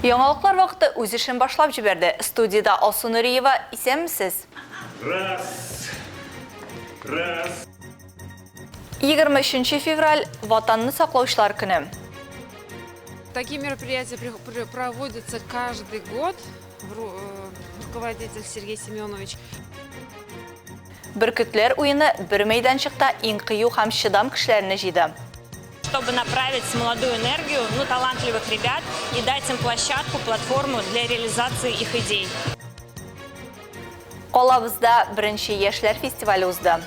Яңалыклар вакыты үз эшен башлап җибәрде. Студиядә Алсу Нуриева, исәнмесез? Раз. Раз. 23 февраль Ватанны саклаучылар көне. Такие мероприятия проводятся каждый год. Руководитель Сергей Семенович. Бөркетләр уены бер мәйданчыкта иң кыю һәм чыдам кешеләрне җыйды. Чтобы направить молодую энергию, ну, талантливых ребят и дать им площадку, платформу для реализации их идей. Калабызда беренче яшьләр фестивале узды.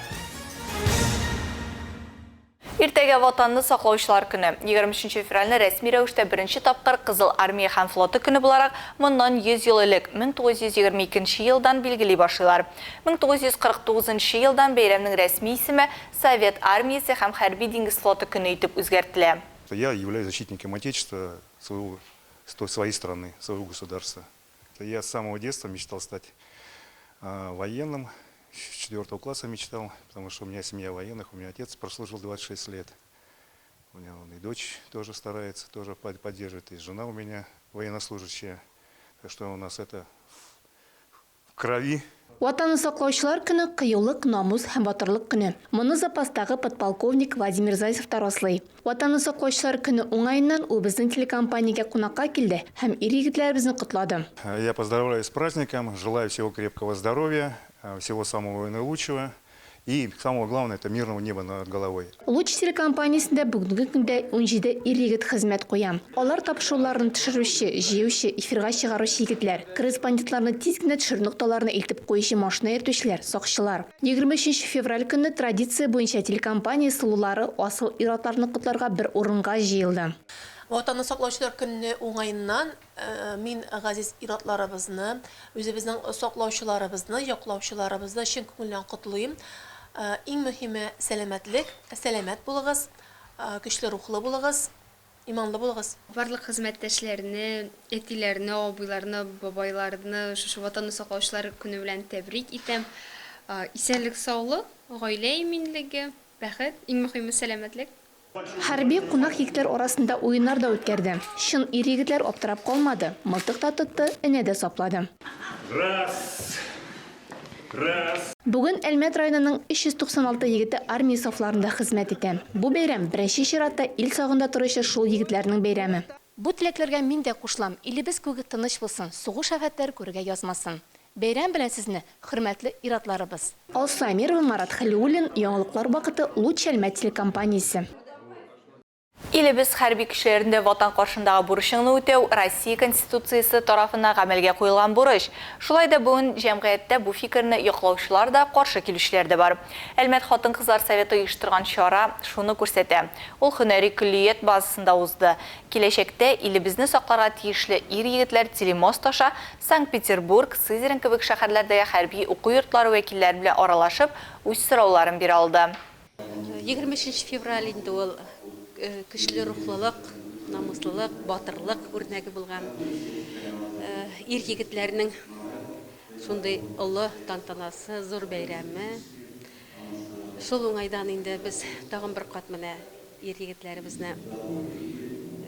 Иртәгә Ватанны саклаучылар көне. 23 февральне рәсми рәвештә беренче тапкыр Кызыл Армия һәм флоты көне буларак моннан 100 ел элек, 1922 елдан билгели башлыйлар. 1949 елдан бәйрәмнең рәсми исеме Совет Армиясе һәм Хәрби диңгез флоты көне итеп үзгәртелә. Я являюсь защитником Отечества, своего, своей страны, своего государства. Я с самого детства мечтал стать военным. С 4 класса мечтал, потому что у меня семья военных, у меня отец прослужил 26 лет. У меня он и дочь тоже старается, тоже поддерживает, и жена у меня военнослужащая. Так что у нас это в крови. Ватанны саклаучылар көне кыюлык, намус һәм батырлык көне. Моны запастагы подполковник Владимир Зайцев та раслый. Ватанны саклаучылар көне уңаеннан ул безнең телекомпаниягә кунакка килде һәм ир-егетләребезне котлады. Я поздравляю с праздником, желаю всего крепкого здоровья, всего самого наилучшего и самого главного это мирного неба над головой. Луч телекомпаниясендә бүгенге көндә 17 ир-егет хезмәт куя. Алар тапшыруларны төшерүче, җыючы, эфирга чыгаручы егетләр, корреспондентларны тиз генә төшерү нокталарына илтеп куючы машина йөртүчеләр, сакчылар. 23 февраль көнне традиция буенча телекомпания сылулары асыл ир-атларны котларга бер урынга җыелды. Ватанны саклаучылар көне уңаеннан мин газиз ир-атларыбызны, үзебезнең саклаучыларыбызны, яклаучыларыбызны чын күңелдән котлыйм. Иң мөһиме сәламәтлек, сәламәт булыгыз, көчле рухлы булыгыз, иманлы булыгыз. Барлык хезмәттәшләрне, әтиләрне, абыйларны, бабайларны шушы Ватанны саклаучылар көне белән тәбрик итәм. Исәнлек, саулык, гаилә иминлеге, бәхет, иң мөһиме сәламәтлек. Хәрби кунак егетләр арасында уеннар да үткәрде. Чын ир-егетләр аптырап калмады, мылтык та тотты, энә дә саплады. Раз. Раз. Бүген Әлмәт районының 396 егете армия сафларында хезмәт итә. Бу бәйрәм беренче чиратта ил сагында торучы шул егетләрнең бәйрәме. Бу теләкләргә мин дә кушылам. Илебез күге тыныч булсын, сугыш афәтләре күрергә язмасын. Бәйрәм белән сезне, хөрмәтле ир-атларыбыз. Алсу Әмирова, Марат Хәлиуллин, Яңалыклар вакыты, Луч Әлмәт телекомпаниясе. Илебез хәрби көчләрендә ватан каршындагы бурычыңны үтәү Россия Конституциясе тарафыннан гамәлгә куелган бурыч. Шулай да бүген җәмгыятьтә бу фикерне яклаучылар да, каршы килүчеләр дә бар. Әлмәт хатын-кызлар советы оештырган чара шуны күрсәтә. Ул һөнәри көллият базасында узды. Киләчәктә илебезне сакларга тиешле ир-егетләр телемост аша Санкт-Петербург, Сызрань кебек шәһәрләрдәге хәрби уку йортлары вәкилләре белән аралашып, үз сорауларын бирә алды. 23 февраль инде ул көчле рухлылык, намуслылык, батырлык үрнәге булган ир-егетләрнең шундый олы тантанасы, зур бәйрәме. Шул уңайдан инде без тагын бер кат менә ир-егетләребезне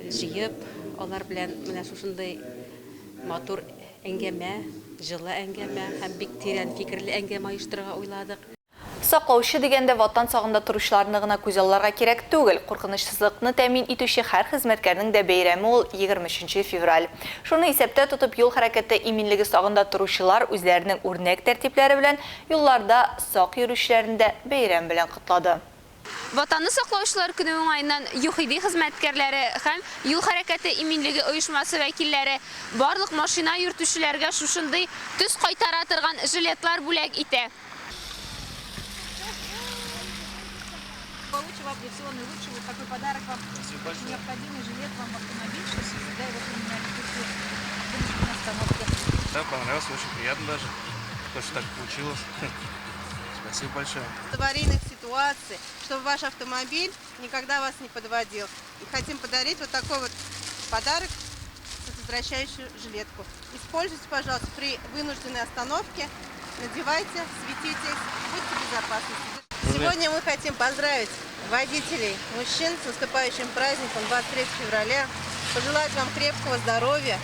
җыеп, алар белән менә шушындый матур әңгәмә, җылы әңгәмә һәм бик тирән фикерле әңгәмә оештырырга уйладык. Саклаучы дигәндә ватан сагында торучыларны гына күзалларга кирәк түгел. Куркынычсызлыкны тәэмин итүче һәр хезмәткәрнең дә бәйрәме ул 23 февраль. Шуны исәптә тотып юл хәрәкәте иминлеге сагында торучылар үзләренең үрнәк тәртипләре белән юлларда сак йөрүчеләрне дә бәйрәм белән котлады. Ватанны саклаучылар көне уңаеннан ЮХИДИ хезмәткәрләре һәм юл хәрәкәте иминлеге оешмасы вәкилләре барлык машина йөртүчеләргә шушындый төс кайтара торган жилетлар бүләк итә. Получим вам всего наилучшего. Вот такой подарок вам. Очень необходимый жилет вам в автомобиль, что всегда его применяли в остановке. Да, понравился, очень приятно даже, то, что так получилось. Спасибо большое. Аварийных ситуаций, чтобы ваш автомобиль никогда вас не подводил. И хотим подарить вот такой вот подарок, возвращающую жилетку. Используйте, пожалуйста, при вынужденной остановке. Надевайте, светитесь, будьте в безопасности. Сегодня мы хотим поздравить водителей, мужчин с наступающим праздником 23 февраля. Пожелать вам крепкого здоровья,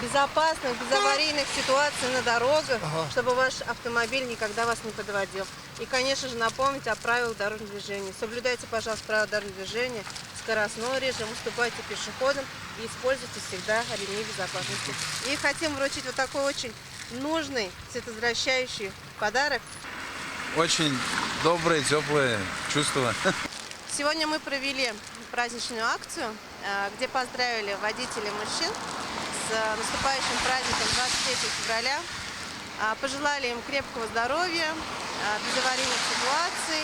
безопасных, безаварийных ситуаций на дорогах, чтобы ваш автомобиль никогда вас не подводил. И, конечно же, напомнить о правилах дорожного движения. Соблюдайте, пожалуйста, правила дорожного движения, скоростной режим, уступайте пешеходам и используйте всегда ремни безопасности. И хотим вручить вот такой очень нужный световозвращающий подарок. Очень добрые, теплые чувства. Сегодня мы провели праздничную акцию, где поздравили водителей мужчин с наступающим праздником 23 февраля. Пожелали им крепкого здоровья, безаварийных ситуаций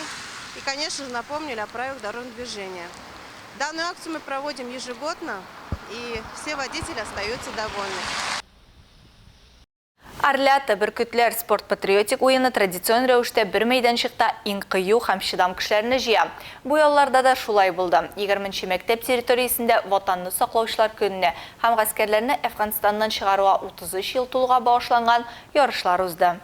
и, конечно же, напомнили о правилах дорожного движения. Данную акцию мы проводим ежегодно, и все водители остаются довольны. Орлята бөркетләр спорт-патриотик уены традицион рәвештә бер мәйданчыкта иң кыю һәм чыдам кешеләрне җыя. Бу ялларда да шулай булды. Егерменче мәктәп территориясендә Ватанны саклаучылар көненә һәм гаскәрләрне Әфганстаннан чыгаруга 33 ел тулуга багышланган ярышлар узды.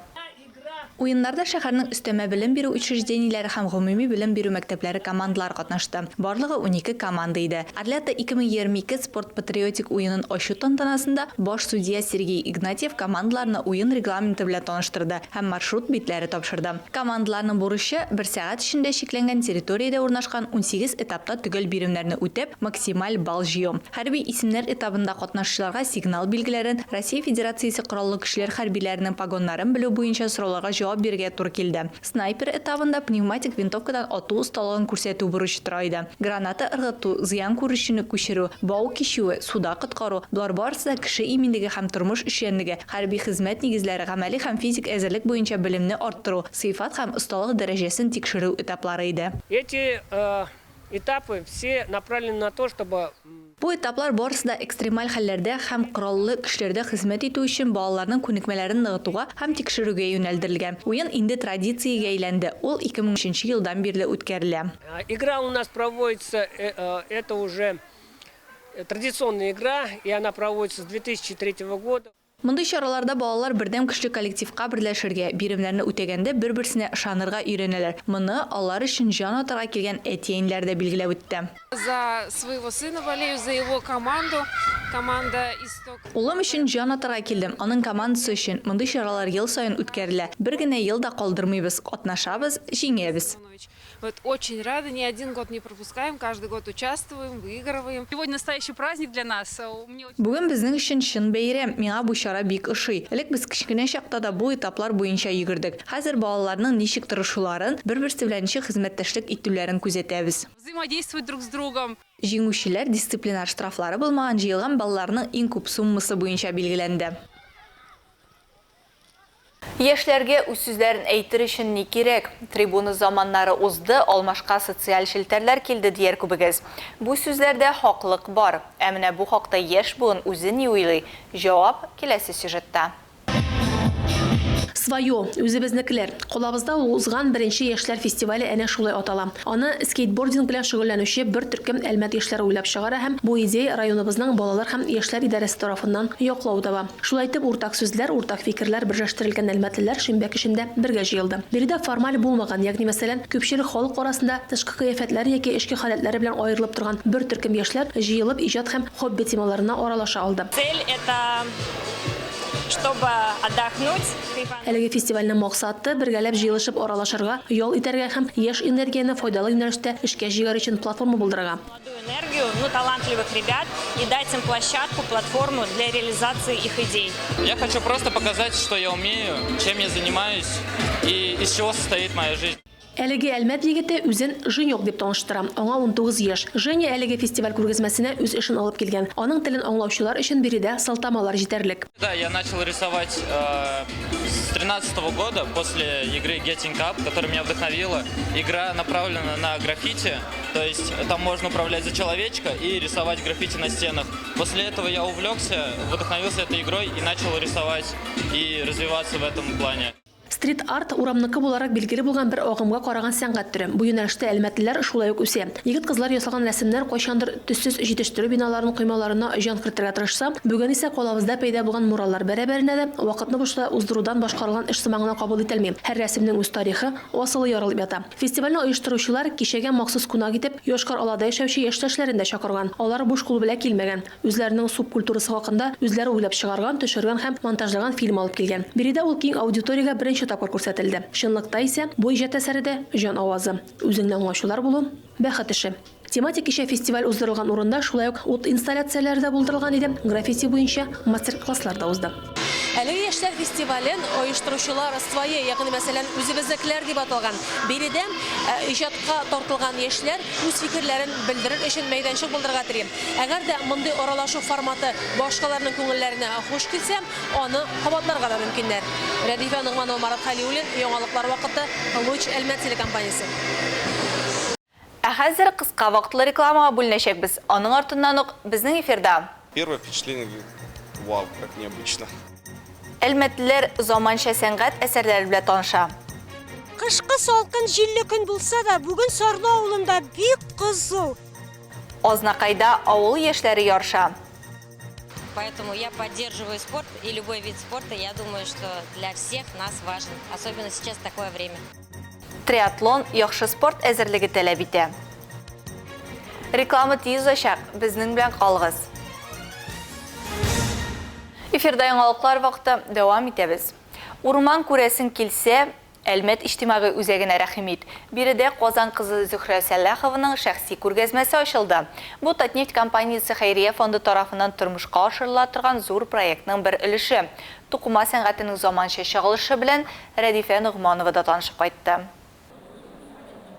Уеннарда шәһәрнең өстәмә белем бирү учреждениеләре һәм гомуми белем бирү мәктәпләре командалары катнашты. Барлыгы 12 команда иде. Орлята 2022 спорт-патриотик уенын ачу тантанасында баш судья Сергей Игнатьев командаларны уен регламенты белән таныштырды һәм маршрут битләре тапшырды. Командаларның бурычы, бер сәгать эчендә чикләнгән территориядә урнашкан 18 этапта төгәл биремнәрне үтәп, максималь балл җыю. Хәрби исемнәр этабында катнашучыларга сигнал билгеләрен, Россия Федерациясе Кораллы Көчләр хәрбиләренең погоннарын белү буенча сорауларга җавап бирергә туры килде. Снайпер этабында пневматик винтовкадан ату осталыгын күрсәтү бурычы тора иде. Граната ыргыту, зыян күрүчене күчерү, бау кичүе, суда коткару, болар барысы да кеше иминлеге һәм тормыш эшчәнлеге, хәрби хезмәт нигезләре, гамәли һәм физик әзерлек буенча белемне арттыру, сыйфат һәм осталык дәрәҗәсен тикшерү этаплары иде. Эти этапы все направлены на то, чтобы Бу этаплар барысы да экстремаль хәлләрдә һәм кораллы көчләрдә хезмәт итү өчен балаларның күнекмәләрен ныгытуга һәм тикшерүгә юнәлдерелгән. Уен инде традициягә әйләнде, ул 2003 нче елдан бирле үткәрелә. Игра у нас проводится, это уже традиционная игра, и она проводится с 2003 года. Мондый чараларда балалар бердәм көчле коллективка берләшергә, биремнәрне үтәгәндә бер-берсенә ышанырга өйрәнәләр. Моны алар өчен җан атарга килгән әти-әниләр дә билгеләп үтте. За своего сына болею, за его команду. Команда Исток. Улым өчен җан атарга килдем, аның командасы өчен. Мондый чаралар ел саен үткәрелә. Бер генә ел да калдырмыйбыз, катнашабыз, җиңәбез. Вот очень рады, ни один год не пропускаем, каждый год участвуем, выигрываем. Сегодня настоящий праздник для нас. Бүген безнең өчен чын бәйрәм. Миңа бу чара бик ошый. Элек без кечкенә чакта да бу этаплар буенча йөгердек. Хәзер балаларның ничек тырышуларын, бер-берсе белән ничек хезмәттәшлек итүләрен күзәтәбез. Взаимодействовать друг с другом. Җиңүчеләр дисциплинар штрафлары булмаган җыелган балларның иң күп суммасы буенча билгеләнде. Яшьләргә үз сүзләрен әйтер өчен ни кирәк? Трибуна заманнары узды, алмашка социаль челтәрләр килде, дияр күбегез. Бу сүзләрдә хаклык бар. Ә менә бу хакта яшь буын үзе ни уйлый? Җавап, киләсе сюжетта. Свое, үзебезнекеләр. Калабызда узган беренче яшьләр фестивале әнә шулай атала. Аны скейтбординг белән шөгыльләнүче бер төркем Әлмәт яшьләре уйлап чыгара һәм бу идея районыбызның балалар һәм яшьләр идарәсе тарафыннан яклау таба. Шулай итеп, уртак сүзләр, уртак фикерләр берләштерелгән әлмәтлеләр шимбә кичендә бергә җыелды. Биредә формаль булмаган, ягъни мәсәлән, күпчелек халык арасында тышкы кыяфәтләре яки эчке халәтләре белән аерылып торган бер төркем яшьләр җыелып иҗат һәм хобби темаларына аралаша алды. Цель это чтобы отдохнуть. Әлеге фестивальнең максаты бергәләп җыелышып аралашырга, ял итәргә һәм яшь энергияне файдалы юнәлештә эшкә җигәр өчен платформа булдырырга. Молодую энергию, ну, талантливых ребят и дать им площадку, платформу для реализации их идей. Я хочу просто показать, что я умею, чем я занимаюсь и из чего состоит моя жизнь. Әлеге Әлмәт егете үзен Женек дип таныштыра. Аңа 19 яшь. Женя әлеге фестиваль күргәзмәсенә үз эшен алып килгән. Аның телен аңлаучылар өчен биредә сылтамалар җитәрлек. Да, я начал рисовать с 13 года, после игры Getting Up, которая меня вдохновила. Игра направлена на граффити, то есть там можно управлять за человечка и рисовать граффити на стенах. После этого я увлекся, вдохновился этой игрой и начал рисовать и развиваться в этом плане. Стрит-арт, урамныкы буларак билгеле булган бер агымга караган сәнгать төре. Бу юнәлештә әлмәтлеләр шулай ук үсә. Егет-кызлар ясалган рәсемнәр кайчандыр төссез җитештерү биналарының коймаларына җан кертергә тырышса, бүген исә калабызда пәйда булган мураллар бәрабәренә дә вакытны бушка уздырудан башкарылган эш сыман гына кабул ителми. Һәр рәсемнең үз тарихы, асылы ярылып ята. Фестивальне оештыручылар кичәгә махсус кунак итеп Йошкар-Олада яшәүче яшьтәшләрен дә чакырган. Алар буш кул белә килмәгән. Үзләренең субкультурасы хакында үзләре уйлап чыгарган, төшергән һәм монтажлаган фильм алып килгән. Биредә ул киң аудиториягә беренче тапкыр күрсәтелде. Чынлыкта исә, бу иҗат әсәре дә җан авазы. Үзеңне аңлаучылар булу, бәхет эше. Тематик кичә фестиваль уздырылган урында шулай ук ут инсталляцияләре дә булдырылган иде, граффити буенча мастер-класслар да узды. Әлеге яшьләр фестивален оештыручылар Свои, ягъни мәсәлән, үзебезнекеләр дип аталган. Биредә иҗатка тартылган яшьләр үз фикерләрен белдерер өчен мәйданчык булдырырга тели. Әгәр дә мондый аралашу форматы башкаларның күңелләренә хуш килсә, аны кабатларга да мөмкиннәр. Рәдифә Ногманова, Марат Хәлиуллин, Яңалыклар вакыты, Луч Әлмәт телекомпаниясе. Ә хәзер кыска вакытлы рекламага бүленәчәкбез. Аның артыннан ук безнең эфирда. Первое впечатление, вау, как необычно. Әлмәтлеләр заманча сәнгать әсәрләре белән таныша. Кышкы салкын җилле көн булса да, бүген Сарлы авылында бик кызу. Азнакайда авыл яшьләре ярыша. Поэтому я поддерживаю спорт и любой вид спорта, я думаю, что для всех нас важен, особенно сейчас такое время. Триатлон яхшы спорт әзерлеге таләп итә. Реклама тиз узачак, безнең белән калыгыз. Эфирда яңалыклар вакыты, дәвам итәбез. Урман күрәсең килсә, Әлмәт иҗтимагый үзәгенә рәхим ит. Биредә Казан кызы Зөһрә Сәлахованың шәхси күргәзмәсе ачылды. Бу Татнефть компаниясе хәйрия фонды тарафыннан тормышка ашырыла торган зур проектның бер өлеше. Тукыма сәнгатенең заманча чагылышы белән Рәдифә Ногманова да танышып кайтты.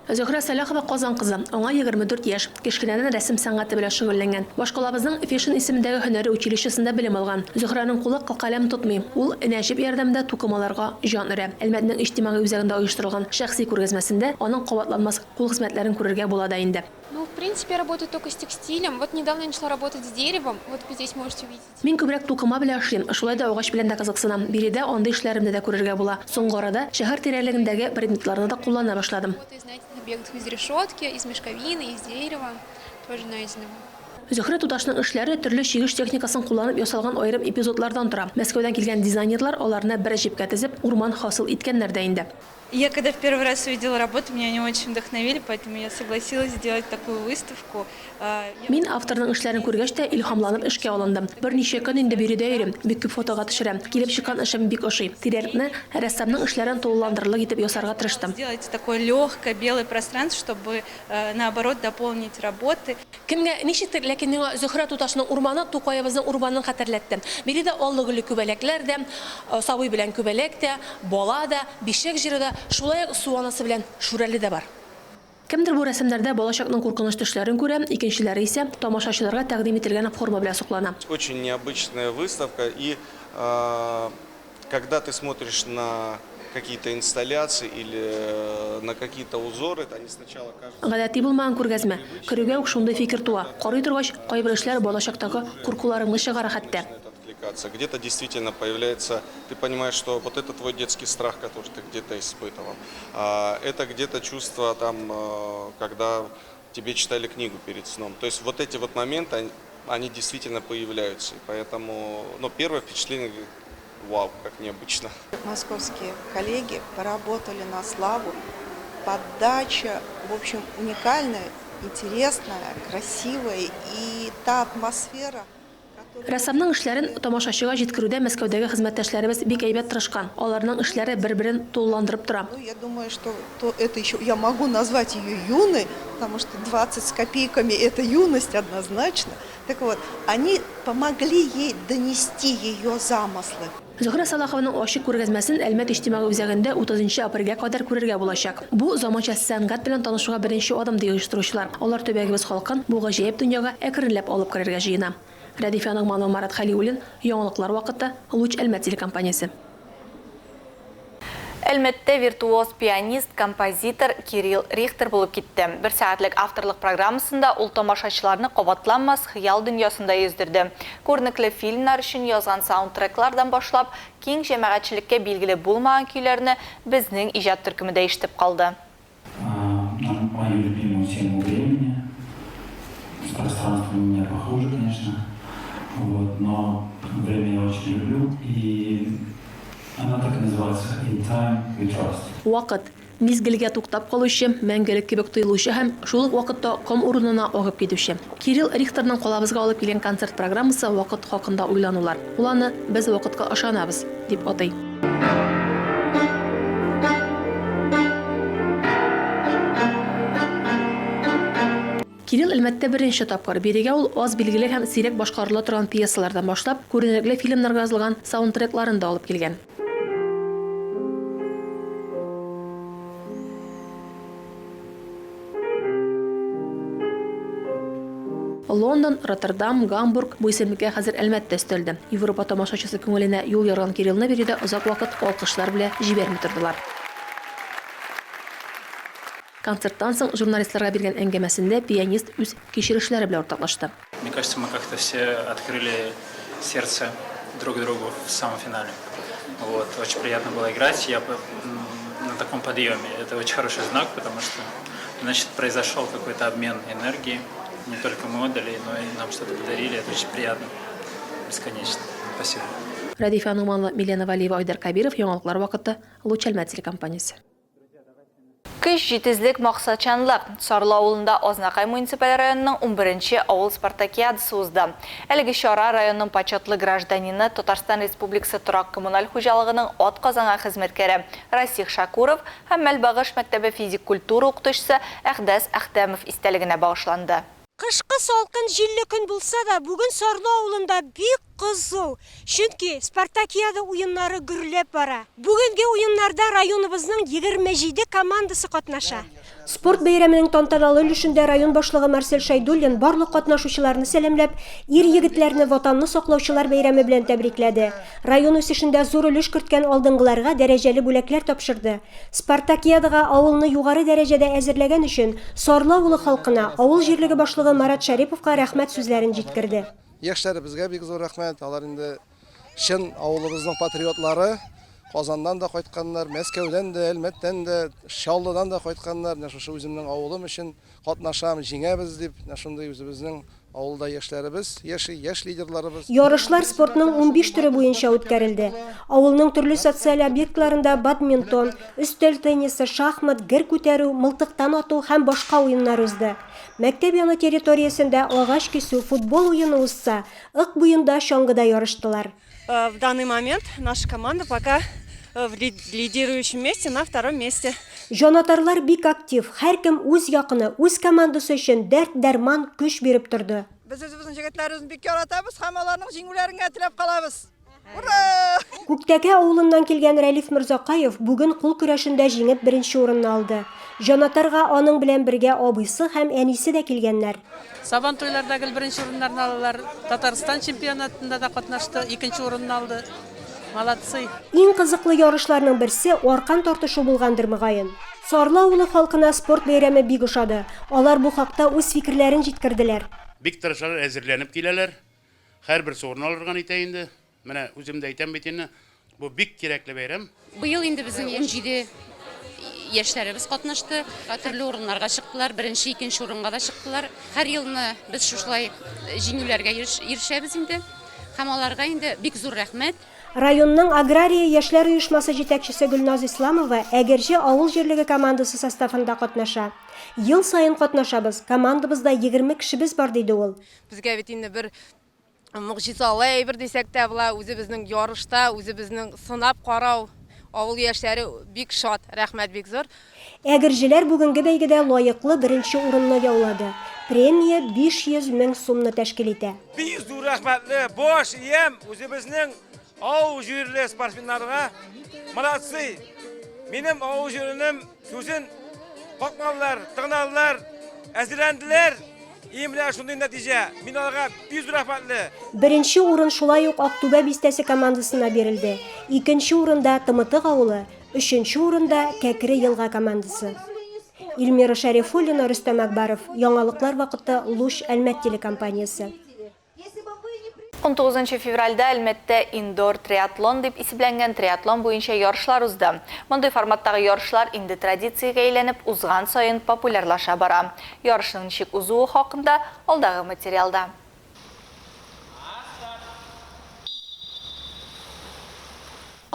Зөһрә Сәлахова Казан кызы. Аңа 24 яшь. Кечкенәдән рәсем сәнгате белән шөгыльләнгән. Башкалабызның Фешин исемендәге һөнәри училищесында белем алган. Зөһрәнең кулы каләм тотмый. Ул энә-җеп ярдәмендә тукымаларга җан өрә. Әлмәтнең иҗтимагый үзәгендә оештырылган шәхси күргәзмәсендә аның кабатланмас кул хезмәтләрен күрергә була да инде. Ну, в принципе, я работаю только с текстилем. Вот недавно я начала работать с деревом. Вот вы здесь можете увидеть. Мин күбрәк тукыма белән эшлим, шулай да агач белән дә кызыксынам. Биредә андый эшләремне дә күрергә була. Соңгы арада шәһәр тирәлегендәге предметларны да куллана башладым. Зөһрә туташның эшләре төрле чигеш техникасын кулланып ясалган аерым эпизодлардан тора. Мәскәүдән килгән дизайнерлар аларны бер җепкә тезеп, урман хасил иткәннәр дә инде. Я когда в первый раз увидела работу, меня они очень вдохновили, поэтому я согласилась сделать такую выставку. Мин авторның эшләрен күргәч тә, илһамланып эшкә алындым. Берничә көн инде биредә йөрим, бик күп фотога төшерәм. Килеп чыккан эшем бик ошый. Тирәлекне рәссамның эшләрен тулыландырырлык итеп ясарга тырыштым. Сделать такое легкое белое пространство, чтобы наоборот дополнить работы. Кемгә ничектер, ләкин миңа Зөһрә туташның урманы Тукаебызның урманын хәтерләтте. Биредә аллы-гөлле күбәләкләр дә, сабый белән күбәләк тә, бала да, бишек җыры да, шулай ук су анасы белән Шүрәле дә бар. Кемдер бу рәсемнәрдә балачакның куркыныч төшләрен күрә, икенчеләре исә тамашачыларга тәкъдим ителгән форма белән соклана. Очень необычная выставка и когда ты смотришь на какие-то инсталляции или на какие-то узоры, они сначала кажутся. Гадәти булмаган күргәзмә. Керүгә үк шундый фикер туа. Карый торгач, кайбер эшләр балачактагы куркуларыңны чыгара хәтта. Откликаться. Где-то действительно появляется, ты понимаешь, что вот это твой детский страх, который ты где-то испытывал. Это где-то чувство, там, когда тебе читали книгу перед сном. То есть вот эти вот моменты, они действительно появляются. И поэтому, ну, первое впечатление, вау, как необычно. Московские коллеги поработали на славу. Подача, в общем, уникальная, интересная, красивая. И та атмосфера, Рәссамның эшләрен тамашачыга җиткерүдә Мәскәүдәге хезмәттәшләребез бик әйбәт тырышкан. Аларның эшләре бер-берен тулыландырып тора. Ну, я думаю, что то это еще я могу назвать ее юной, потому что 20 с копейками это юность однозначно. Так вот, они помогли ей донести ее замыслы. Зөһрә Сәлахованың ачык күргәзмәсен Әлмәт иҗтимагый үзәгендә 30 нчы апрельгә кадәр күрергә булачак. Бу, заманча сәнгать белән танышуга беренче адым, ди оештыручылар. Алар төбәгебез халкын бу гаҗәеп дөньяга әкренләп алып керергә җыена. Рәдифә Ногманова, Марат Хәлиуллин, Яңалыклар вакыты, Луч Әлмәт телекомпаниясе. Әлмәттә виртуоз пианист, композитор Кирилл Рихтер булып китте. Бер сәгатьлек авторлык программасында ул тамашачыларны кабатланмас хыял дөньясында йөздерде. Күренекле фильмнар өчен язган саундтреклардан башлап, киң җәмәгатьчелеккә билгеле булмаган көйләрне безнең иҗат төркеме дә ишетеп калды. На мою любимую тему времени. С пространством у меня похуже, конечно. Вот, но время я очень люблю. И она так и называется In Time We Trust. Вакыт, мизгелгә туктап калучы, мәңгелек кебек тоелучы һәм шул ук вакытта ком урынына агып китүче. Кирилл Рихтерның калабызга алып килгән концерт программасы вакыт хакында уйланулар. Ул аны Без вакытка ышанабыз! дип атый. Кирилл Әлмәттә беренче тапкыр. Бирегә ул аз билгеле һәм сирәк башкарыла торган пьесалардан башлап, күренекле фильмнарга язылган саундтрекларын да алып килгән. Лондон, Роттердам, Гамбург, бу исемлеккә хәзер Әлмәт тә өстәлде. Европа тамашачысы күңеленә юл ярган Кириллны биредә озак вакыт алкышлар белә җибәрми тордылар. Концерттан соң журналистларга биргән әңгәмәсендә пианист үз кичерешләре белән уртаклашты. Мне кажется, мы как-то все открыли сердце друг другу в самом финале. Вот, очень приятно было играть. Я на таком подъеме. Это очень хороший знак, потому что, значит, произошел какой-то обмен энергии. Не только мы отдали, но и нам что-то подарили. Это очень приятно. Бесконечно. Спасибо. Рәдифә Нуманлы, Милена Вәлиева, Айдар Кәбиров, Яңалыклар вакыты, Луч Әлмәт телекомпаниясе. Көч, җитезлек, максатчанлык. Сарлы авылында Азнакай муниципаль районының унберенче авыл спартакиадасы узды. Әлеге чара районның почетлы гражданины, Татарстан Республикасы торак-коммуналь хуҗалыгының атказанган хезмәткәре Расих Шакуров һәм Мәлбагыш мәктәбе физик культура укытучысы Әхдәс Әхтәмов истәлегенә багышланды. Кышкы салкын җилле көн булса да, бүген Сарлы авылында бик кызу. Чөнки Спартакиада уеннары гөрләп бара. Бүгенге уеннарда районыбызның 27 командасы катнаша. Спорт бәйрәменең тантаналы өлешендә район башлыгы Марсель Шәйдуллин барлык катнашучыларны сәламләп, ир-егетләрне Ватанны саклаучылар бәйрәме белән тәбрикләде. Район үсешендә зур өлеш керткән алдынгыларга дәрәҗәле бүләкләр тапшырды. Спартакиадага авылны югары дәрәҗәдә әзерләгән өчен Сарлы авылы халкына, авыл җирлеге башлыгы Марат Шәриповка рәхмәт сүзләрен җиткерде. Яшьләребезгә бик зур рәхмәт, алар инде чын авылыбызның патриотлары. Казаннан да кайтканнар, Мәскәүдән дә, Әлмәттән дә, Чаллыдан да кайтканнар. Менә шушы үземнең авылым өчен катнашам, җиңәбез дип, менә шундый үзебезнең Авылда яшьләребез яши, яшь лидерларыбыз. Ярышлар спортның 15 төре буенча үткәрелде. Авылның төрле социаль объектларында бадминтон, өстәл теннисы, шахмат, гер күтәрү, мылтыктан ату һәм башка уеннар узды. Мәктәп яны территориясендә агач кисү, футбол уены узса, Ык буенда чаңгыда ярыштылар. В данный момент наша команда пока в лидирующем месте, на втором месте. Җанатарлар бик актив, һәркем үз якыны, үз командасы өчен дәрт-дәрман, көч биреп торды. Без үзебезнең җегетләребезне бик яратабыз һәм аларның җиңүләрен генә теләп калабыз. Ура! Күктәкә авылыннан килгән Рәлиф Морзакаев бүген кул көрәшендә җиңеп беренче урынны алды. Җанатарга аның белән бергә абыйсы һәм әнисе дә килгәннәр. Сабантуйларда гел беренче урыннарны алалар. Татарстан чемпионатында да катнашты, икенче урынны алды. Молодцы! Иң кызыклы ярышларның берсе аркан тартышу булгандыр, мөгаен. Сарлы авылы халкына спорт бәйрәме бик ошады. Алар бу хакта үз фикерләрен җиткерделәр. Бик тырышалар, әзерләнеп киләләр. Һәрберсе урын алырга нитә инде. Менә үзем дә әйтәм бит инде, бу бик кирәкле бәйрәм. Быел инде безнең 17 яшьләребез катнашты. Төрле урыннарга чыктылар, беренче, икенче урынга да чыктылар. Һәр елны без шушылай җиңүләргә ирешәбез инде. Һәм аларга инде бик зур рәхмәт. Районның Агрария яшьләр оешмасы җитәкчесе Гөлназ Исламова Әгерҗе авыл җирлеге командасы составында катнаша. Ел саен катнашабыз, командабызда 20 кешебез бар, диде ул. Безгә бит инде бер Могҗизалы әйбер дисәк тә була, үзебезнең ярышта, үзебезнең сынап карау, авыл яшьләре бик шат, рәхмәт бик зур. Әгерҗеләр бүгенге бәйгедә лаеклы беренче урынны яулады. Премия 500 мең сумны тәшкил итә. Бик зур рәхмәтле баш иям үзебезнең авыл җирле спортсменнарга. Молодцы! Минем авыл җиренем сүзен какмадылар, тыңладылар, әзерләнделәр. И менә шундый нәтиҗә. Мин аларга бик зур рәхмәтле. Беренче урын шулай ук Актүбә бистәсе командасына бирелде. Икенче урында Тымытык авылы, Өченче урында, Кәкре Елга командасы. Ильмира Шәрифуллина, Рөстәм Әкбаров, Яңалыклар вакыты, Луч, Әлмәт телекомпаниясе. 19 февральдә Әлмәттә Индор триатлон дип исемләнгән триатлон буенча ярышлар узды. Мондый форматтагы ярышлар инде традициягә әйләнеп, узган саен популярлаша бара. Ярышның ничек узуы хакында алдагы материалда.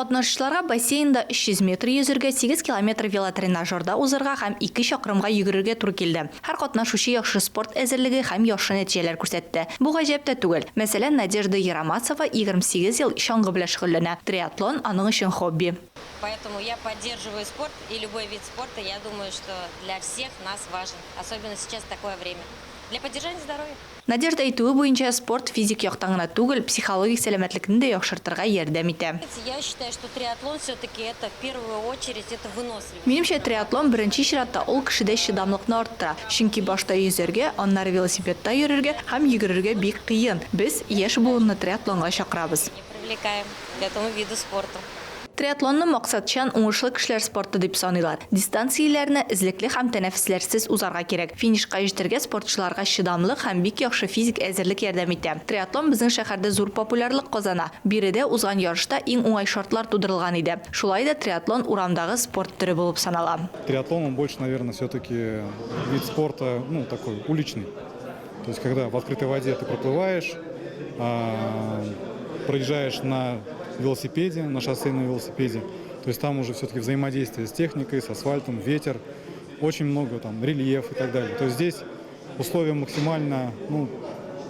Катнашучыларга бассейнда 300 метр йөзергә, 8 километр велотренажерда узырга һәм 2 чакрымга йөгерергә туры килде. Һәр катнашучы яхшы спорт әзерлеге һәм яхшы нәтиҗәләр күрсәтте. Бу гаҗәп тә түгел. Мәсәлән, Надежда Ерамасова 28 ел чаңгы белән шөгыльләнә. Триатлон, аның өчен хобби. Поэтому я поддерживаю спорт и любой вид спорта, я думаю, что для всех нас важен, особенно сейчас такое время, для поддержания здоровья. Надежда әйтүе буенча, спорт физик яктан гына түгел, психологик сәламәтлекне дә яхшыртырга ярдәм итә. Я считаю, что триатлон все-таки это в первую очередь это выносливость. Минемчә, триатлон беренче чиратта ул кешедә чыдамлыкны арттыра. Чөнки башта йөзәргә, аннары велосипедта йөрергә һәм йөгерергә бик кыен. Без яшь буынны триатлонга чакырабыз. Привлекаем к этому виду спорта. Триатлонны максатчан, уңышлы кешеләр спорты дип саныйлар. Дистанцияләрне эзлекле һәм тәнәфесләрсез узарга кирәк. Финишка җитәргә спортчыларга чыдамлык һәм бик яхшы физик әзерлек ярдәм итә. Триатлон безнең шәһәрдә зур популярлык казана. Биредә узган ярышта иң уңай шартлар тудырылган иде. Шулай да триатлон урамдагы спорт төре булып санала. Триатлон, он больше, наверное, все-таки вид спорта, ну, такой уличный. То есть, когда в открытой воде ты проплываешь, проезжаешь на велосипеде, на шоссейном велосипеде, то есть там уже все-таки взаимодействие с техникой, с асфальтом, ветер, очень много там рельеф и так далее. То есть здесь условия максимально, ну,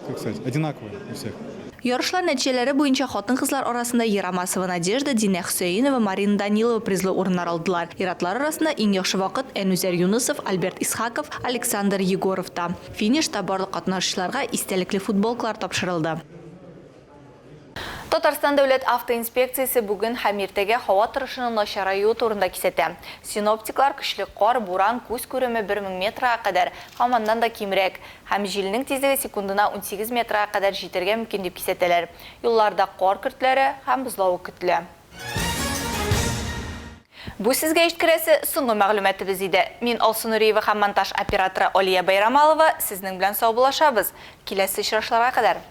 как сказать, одинаковые у всех. Ярышлар нәтиҗәләре буенча хатын-кызлар арасында Ерамасова Надежда, Динә Хөсәенова, Марина Данилова призлы урыннар алдылар. Ир-атлар арасында иң яхшы вакыт Әнүзәр Юнысов, Альберт Исхаков, Александр Егоровта. Финишта барлык катнашучыларга истәлекле футболкалар тапшырылды. Татарстан дәүләт автоинспекциясе бүген һәм иртәгә һава торышының начараюы турында кисәтә. Синоптиклар көчле кар, буран, күз күреме 1000 метрга кадәр һәм аннан да кимрәк һәм җилнең тизлеге секундына 18 метрга кадәр җитәргә мөмкин дип кисәтәләр. Юлларда кар көртләре һәм бозлавык көтелә. Бу сезгә җиткерәсе соңгы мәгълүматыбыз иде. Мин Алсу Нуриева һәм монтаж операторы Алия Байрамалова сезнең белән саубуллашабыз. Киләсе очрашларга кадәр!